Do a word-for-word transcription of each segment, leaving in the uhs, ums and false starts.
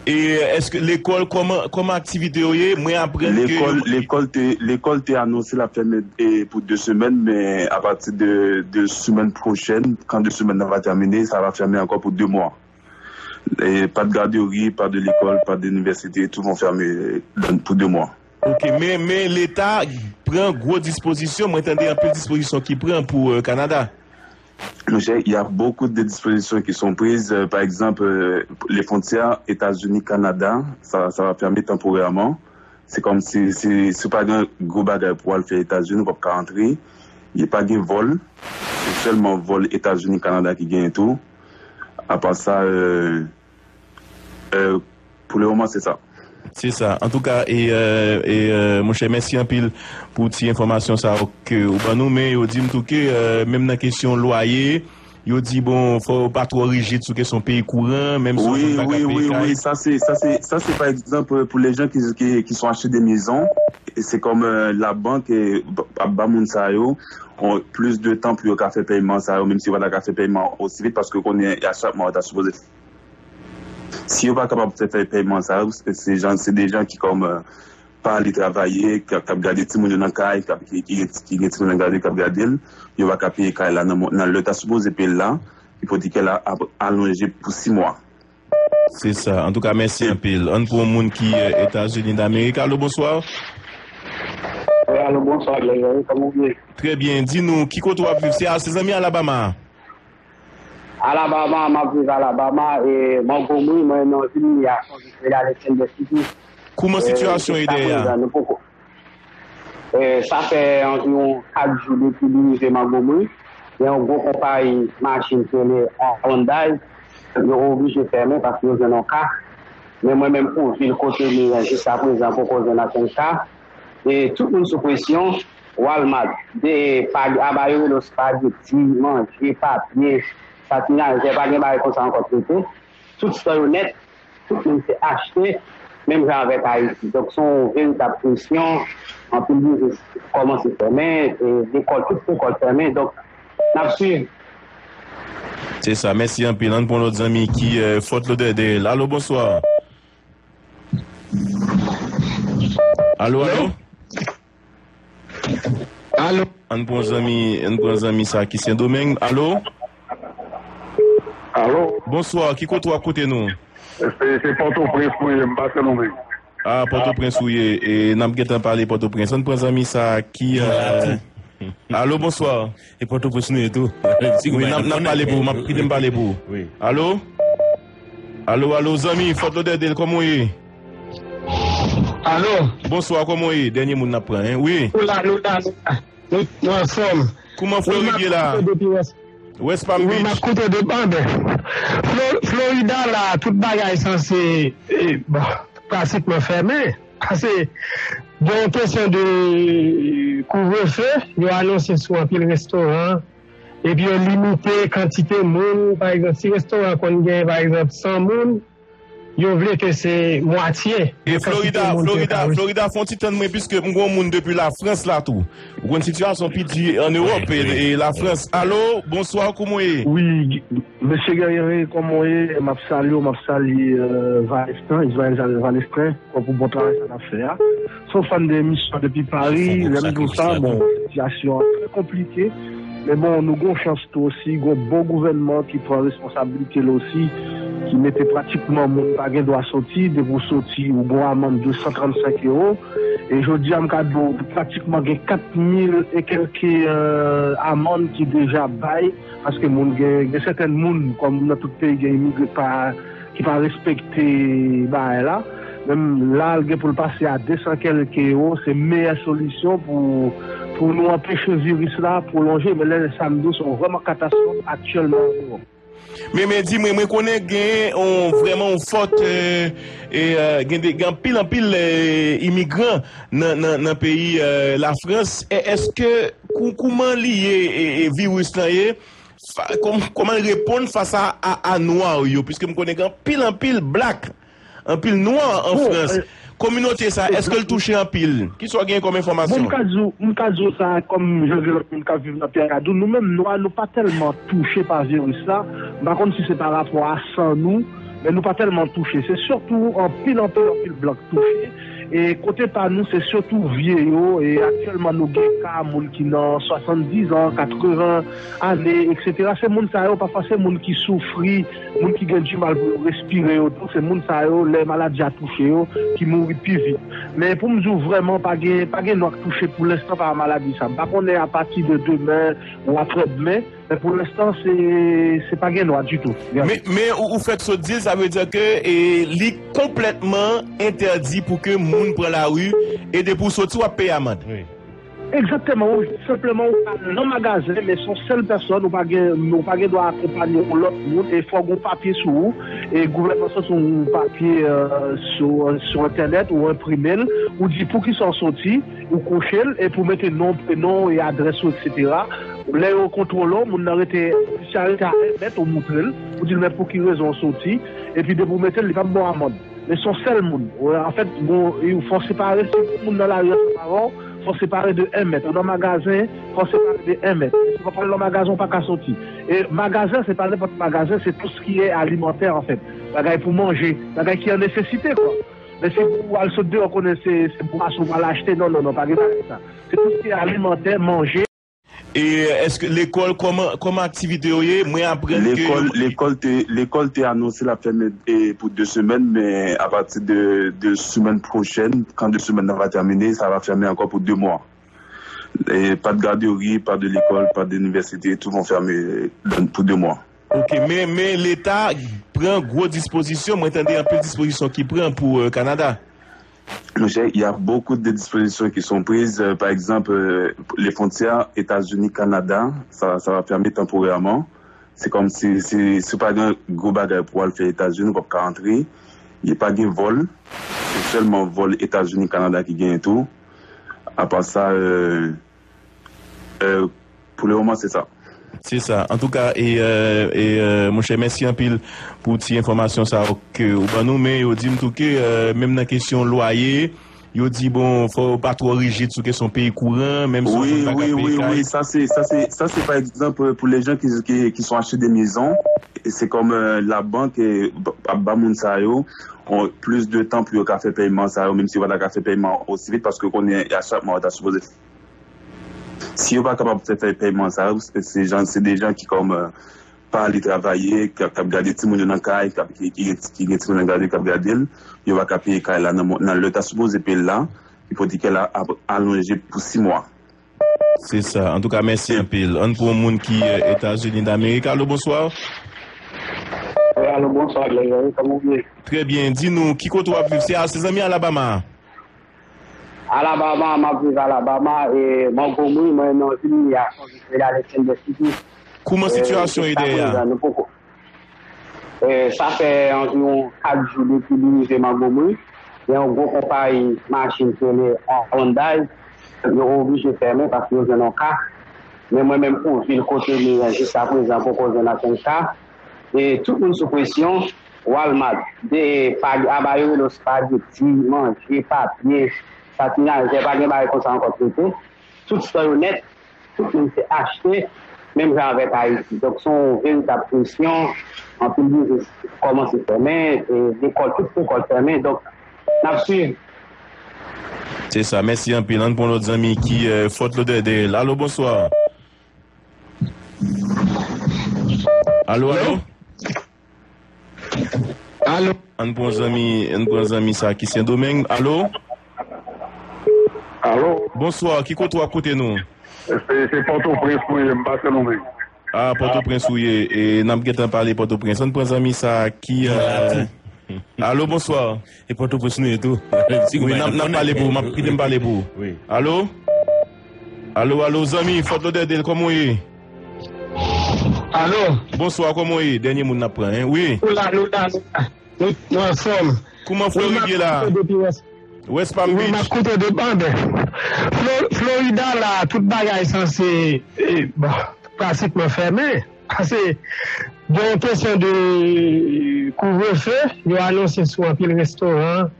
E èske lekòl, kòman, kòman aktivite yo ye? Mwen aprann ke lekòl, yo lekòl te, lekòl te anonse l ap fèmen, e, pou de semèn, men apati de, de semèn pwochèn, kan de semèn nan va tèmine, sa va fèmen ankò pou de mwa. E, pas de garderie, pas de l'école, pas d'université, tout vont fermer, euh, dans- pour deux mois. Ok, men, men Leta pran gwo dispozisyon. Mwen tande anpil dispozisyon ki pran pou, euh, Kanada. Monchè, il y a beaucoup de dispositions qui sont prises. Euh, par exemple, euh, les frontières États-Unis-Canada, ça, ça va fermer temporairement. Se kòm si, si, si w pa gen gwo bagay pou w al fè Etazini, ou p ap ka antre. Li pa gen vòl. Se sèlman vòl Etazini, Kanada ki genyen tou. Apa sa, euh, euh, pou le moman, se sa. Se sa. Antouka, e, euh, e, euh, monchè, mèsi anpil pou ti enfòmasyon sa yo ke ou ban nou, men yo di m tou ke, euh, menm nan kesyon lwaye, yo di, bon, fò yo pa twò rijid sou kesyon peye kouran, menm si yon moun pa ka peye kay. Wi, wi, wi, wi, sa se, sa se, sa se pa egzanp pou les gens qui, qui, qui sont acheter des maisons, e se kòm, euh, labank, euh, ap ba moun sa yo, on, plis de tan pou yo ka fè pèyman sa yo, menm si yo pa ta ka fè pèyman osi vit, paske konnen a chak mwa yo ta sipoze. Si yo pa kapab fè, fè pèyman sa yo, se, se jan, se de jan ki kòm, euh, pa ale travay, k ap, k ap gade timoun yo nan kay, k ap, ki, ki, ki gen timoun nan gade, k ap gade l, yo pa ka peye kay la nan, nan lè yo ta sipoze peye l la, ipotèk la ap alonje pou sis mwa. Se sa. Antouka, mèsi anpil. Ann pran yon moun ki, euh, Etazini Damerik. Alo, bonswa. Wi, alo, bonswa, Gregory. Kòman w ye? Trè byen. Di nou, ki kote w ap viv? Se, se zanmi Alabama a? Alabama, m ap viv Alabama, e Montgomery, mwen nan vil li a, Alexander City. Kòman sitiyasyon ye dèyè a? Jiskaprezan, nou poko. E, sa fè anviwon kat jou depi li rive Montgomery. Gen yon gwo konpayi machin ki rele Hyundai, yo oblije fèmen paske yo jwenn yon ka. Men mwen menm pou vil kote m ye a, jiskaprezan poko jwenn ankenn ka. E tout moun sou presyon, Walmart, de, pa, aba yo rele spaghetti, manje, papye, patinajè, pa gen bagay konsa ankò trete. Tout stan yo nèt, tout moun se achte, menm jan avèk Ayiti. Donk, se yon veritab presyon, anpil biznis kòmanse fèmen, e lekòl, tout lekòl fèmen. Donk, n ap swiv. Se sa, mèsi anpil. Ann pran lòt zanmi ki, euh, Fort Lauderdale. Alo, bonswa. Alo, alo? Alo? Ann pran zanmi, ann pran zanmi sa ki Sendomeng. Alo? Alo? Bonswa, ki kote w ap koute nou? Se, se Pòtoprens mwen ye, m pa Sendomeng. Ah, Pòtoprens ou ye, e n ap gentan pale Pòtoprens. Ann pran zanmi sa ki, euh, alo, bonswa. E Pòtoprens nou ye tou. Wi, n ap, n ap pale pou ou, m ap kite m pale pou ou. Wi. Alo? Alo, alo, zanmi, Fort Lauderdale, kòman w ye? Alo? Bonswa, kòman w ye? Dènye moun n ap pran, en? Wi. Nou la, nou la, nou la. Nou, nou anfòm. Kòman Florid ye la? Wi, m ap koute depi West, West Palm Beach. Wi, m ap koute depi, anben. Flo-, Florida la, tout bagay sanse, e, bon, pratikman fèmen. Pase, gen yon kesyon de kouvrefe, yo anonse sou anpil restoran, epi yo limite kantite moun. Pa egzanp, si restoran konn gen, pa egzanp, san moun, yo vle ke se mwatye de kantite moun ke yo ka resevwa. E Florida, Florida, Florida, fè yon ti tann mwen, piske m gen yon moun depi Lafrans la tou. Ou konn sitiyasyon pi di an Ewòp e, e Lafrans. Alo, bonswa, kòman w ye? Wi, mesye Guerrier, kòman w ye? M ap salye w, m ap salye, euh, Valestin, Israël Valestin. Pou bon travay sa n ap fè a. Se yon fan de emisyon depi Pari. Lè m di w sa, bon, sitiyasyon an trè konplike. Men bon, nou gen yon chans tou osi, gen yon bon gouvènman ki pran responsablite l osi, ki mete pratikman moun pa gen dwa soti, depi w soti, ou gen yon amann de san trannsenk ewo. E jodi a, m ka di w, pratikman gen kat mil e kèlke, euh, amann ki deja bay, paske moun gen, gen sèten moun, kòm nan tout peyi, gen imigre pa ki pa respekte bagay la, menm la, l gen pou l pase a de san kèlke ewo, se meyè solisyon pou, pou nou anpeche viris la pwolonje. Men lè sa m di w, se yon vrèman katastwòf aktyèlman an Ewòp. Men, men di mwen, mwen konnen gen yon, vrèman yon fòt, euh, e, euh, gen de, gen anpil, anpil, euh, imigran nan, nan, nan peyi, euh, Lafrans. E èske, kou-, kouman li ye, e, e, viris lan ye? Fa-, kòm-, kòman l reponn fas a, a, a nwa yo, piske m konnen gen anpil, anpil black, anpil nwa an Frans. Kominote sa, èske l touche anpil? Kisa w gen kòm enfòmasyon? Bon, m ka di w, m ka di w sa, kòm jan gen lòt moun k ap viv nan peyi a ka di w, nou menm nwa, nou pa tèlman touche pa viris la. M pa konn si se pa rapò a san nou, Men nou pa tèlman touche. Se sitou anpil, anpil, anpil blan k touche. E kote pa nou, se sitou vye yo. E aktyèlman, nou gen ka moun ki nan swasanndizan, katreven ane, etsetera. Se moun sa yo, pafwa se moun ki soufri, moun ki gen dimal pou yo respire yo tou. Se moun sa yo, lè maladi a touche yo, ki mouri pi vit. Men pou m di w vrèman, pa gen, pa gen nwa k touche pou lenstan pa maladi sa. M pa konnen apati de demen ou aprèdmen, men pou lenstan, se, se pa gen nwa ditou. Men, men ou, ou fèk sot di l, sa vle di ke e, li konplètman entèdi pou ke moun pran lari, e depi w soti, w ap peye amann. Egzakteman, wi. Senpleman, ou ka nan magazen, men se yon sèl pèsòn, ou pa gen, ou pa gen dwa akonpanye yon lòt moun, e fòk gon papye sou ou, e gouvènman sot yon papye euh, sou, sou entènèt, ou enprime l, ou di poukisa w soti, ou kouche l, epi w mete non, prenon e adrès ou, etsetera. Lè yo kontwole w, moun nan rete, si a rete a en mèt, ou moutre l, ou di l men pou ki rezon w soti, epi depi w mete l, li p ap ba w amann. Men se yon sèl moun. Anfèt, bon, fò w separe, si moun nan lari ansanm avè w, fò w separe de en mèt. Ou nan magazen, fò w separe de en mèt. Si w pa pral nan magazen, ou pa ka soti. E magazen, se pa nenpòt magazen, se tout ce qui est alimentaire, anfèt. Bagay pou manje, bagay ki an nesesite, kwa. Men si ou al sot deyò, konnen se, se bwason ou al achte, non, non, non, pa gen bagay sa. Se tout ce qui est alimentaire, manje. E èske lekòl, kòman, kòman aktivite yo ye? Mwen aprann ke Lekòl, lekòl te, lekòl te anonse l ap fèmen e, pou de semèn, men apati de, de semèn pwochèn, kan de semèn nan va tèmine, sa va fèmen ankò pou de mwa. E, pas de garderie, pas de l'école, pas d'université, tout vont fermer dans- pour deux mois. Ok, men, men Leta pran gwo dispozisyon. Mwen tande anpil dispozisyon ki pran pou euh, Kanada. Monchè, il y a beaucoup de dispositions qui sont prises. Euh, par exemple, euh, les frontières États-Unis-Canada, ça, ça va fermer temporairement. C'est comme si, si, si ou pa gen gwo bagay pou al fè Etazini, ou p ap ka antre. Y pa gen vòl. Se sèlman vòl Etazini-Kanada ki genyen tou. Apa sa, euh, euh, pou le moman, se sa. Se sa. Antouka, e, euh, e, euh, monchè, mèsi anpil pou ti enfòmasyon sa yo ke ou ban nou. Men yo di m tou ke, euh, menm nan kesyon lwaye, yo di, bon, fò yo pa twò rijid sou kesyon peye kouran, menm si yon Wi, moun pa ka wi, peye wi, kay. wi, sa se, sa se, sa se pa egzanp pou les gens qui, qui, qui sont achetés des maisons. E se kòm euh, labank euh, ap ba moun sa yo on, plis de tan pou yo ka fè pèyman sa yo, menm si yo pa ta ka fè pèyman osi vit, paske konnen a chak mwa yo ta sipoze Si yo pa kapab fè, fè pèyman sa yo, se, se jan, se de jan ki kòm euh, pa ale travay, k ap, k ap gade timoun yo nan kay, k ap, ki, ki, ki gen timoun nan gade, k ap gade l, yo pa ka peye kay la nan, mo- nan lè yo ta sipoze peye l la, ipotèk la ap alonje pou sis mwa. Se sa. Antouka, mèsi anpil. Ann pran yon moun ki euh, Etazini Damerik. Alo, bonswa. Wi, alo, bonswa, Gregory. Kòman w ye? Trè byen. Di nou, ki kote w ap viv? Se, se zanmi Alabama a? Alabama, m ap viv Alabama, e Montgomery, mwen nan vil Minneapolis, Alexander City. Kouman sitiyasyon ye dèyè a? Jiskaprezan, nou poko. E, sa fè anviwon kat jou depi li rive Montgomery. Gen yon gwo konpayi machin ki rele Hyundai. Yo oblije fèmen paske yo jwenn yon ka. Men mwen menm pou vil kote m ye a, jiskaprezan poko jwenn okenn ka. E tout moun sou presyon. Walmart, de, pa, aba yo rele yo spaghetti, manje, papye, satinajè, pa gen bagay konsa ankò trete. Tout stan yo nèt, tout moun se achte, menm jan avèk Ayiti. Donk, se yon veritab presyon, anpil biznis kòmanse fèmen, e lekòl, tout lekòl fèmen. Donk, n ap swiv. Se sa, mèsi anpil. Ann pran lòt zanmi ki euh, Fort Lauderdale. Alo, bonswa. Alo, alo? Alo? Ann pran zanmi, ann pran zanmi sa ki Sendomeng. Alo? Alo? Bonswa, ki kote w ap koute nou? Se, se Pòtoprens mwen ye, m pa Sendomeng. Ah, Pòtoprens ou ye. E n ap gentan pale Pòtoprens. Ann pran zanmi sa ki euh, Alo, bonswa. E Pòtoprens nou ye tou. Wi, n ap, n ap pale pou ou, m ap kite m pale pou ou. Wi. Alo? Alo, alo, zanmi, Fort Lauderdale, kòman w ye? Alo? Bonswa, kòman w ye? Dènye moun n ap pran, en? Wi. Nou la, nou la, nou la. Nou, nou anfòm. Kouman Florid ye la? West Palm Beach. Wi, m ap koute depi anben. Flo- Florida la, tout bagay sanse, e, bon, pratikman fèmen. Paske gen yon kesyon de kouvrefe, yo anonse sou anpil restoran,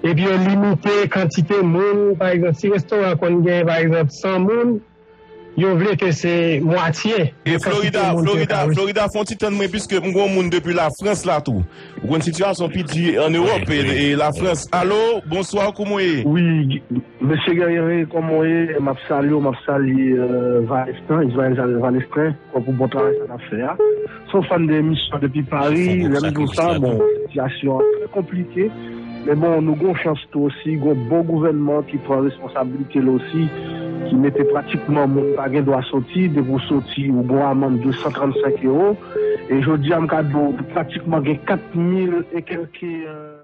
epi yo limite kantite moun. Pa egzanp, si restoran konn gen, pa egzanp, san moun, yo vle ke se mwatye de kantite moun ke yo ka resevwa. Florida, Florida, fè yon ti tann mwen, piske m gon moun depi Lafrans la tou. Ou konn sitiyasyon pi di an Ewòp e, e Lafrans. Alo, bonswa, kouman w ye? Wi, mesye Guerrier, kòman w ye? M ap salye w, m ap salye, euh, Valestin, Israël Valestin, pou bon travay sa n ap fè a. Se yon fan de emisyon depi Pari, lè m di w sa, bon, sitiyasyon an trè konplike. Men bon, nou gon chans tou osi, gon bon gouvènman ki pran responsablite l osi, ki mete pratikman moun pa gen dwa soti, depi w soti, ou gon amann de san trannsenk ewo. E jodi a, m ka di w, pratikman gen kat mil e kèlke, euh,